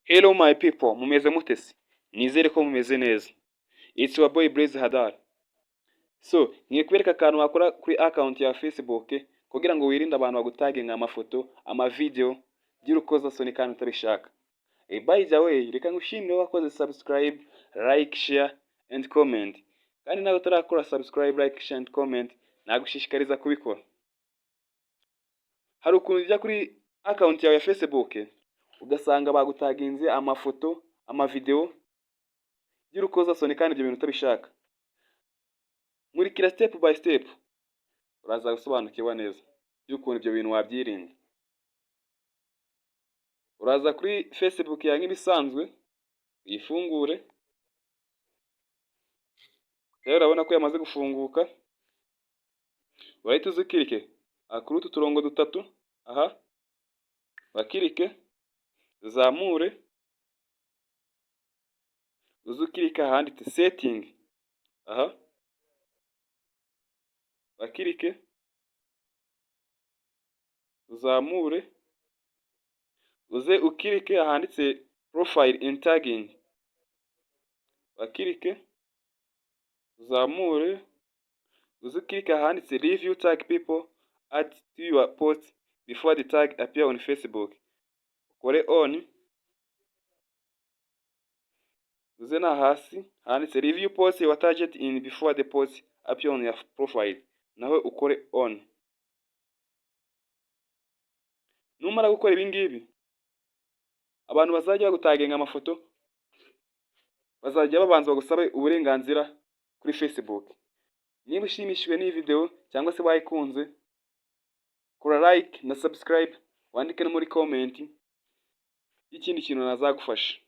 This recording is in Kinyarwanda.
Hello my people, mumeze mute se? Nizere ko mumeze neza. It's your boy Blaise Hadar. So, ngiye kubereka akantu wakora kuri account ya Facebook kugira ngo wirinde abantu bagutaginga amafoto, ama video by'urukozasoni kandi utabishaka. By the way, reka ngushimire wakoze subscribe, like, share and comment. Kandi nawe utarakora subscribe, like, share and comment, nagushishikariza kubikora. Hari ukuntu ujya kuri account yawe ya Facebook ugasanga bagutaginze amafoto, amavideo by'urukozasoni kandi ibyo bintu utabishaka. Nkurikira step by step, uraza gusobanukirwa neza y'ukuntu ibyo bintu wabyirinda. Uraza kuri Facebook yawe nk'ibisanzwe, uyifungure. Rero urabona ko yamaze gufunguka, urahita uza ukirike aha kuri utu turongo dutatu, aha wakirike, uzamure, uze ukirike ahanditse setting, aha wakirike, uzamure, uze ukirike ahanditse profile and tagging, wakirike, uzamure, uze ukirike ahanditse review tag people add to your post before the tag appear on Facebook, ukore on, uze na hasi handitse review post you are tagged in before the post appear on your profile, nawe ukore on. Numara gukora ibi ngibi, abantu bazajya bagutaginga amafoto bazajya babanza bagusabe uburenganzira kuri Facebook. Niba ushimishijwe n'iyi video cyangwa se wayikunze, kora like na subscribe, wandike no muri comment y'ikindi kintu nazagufasha.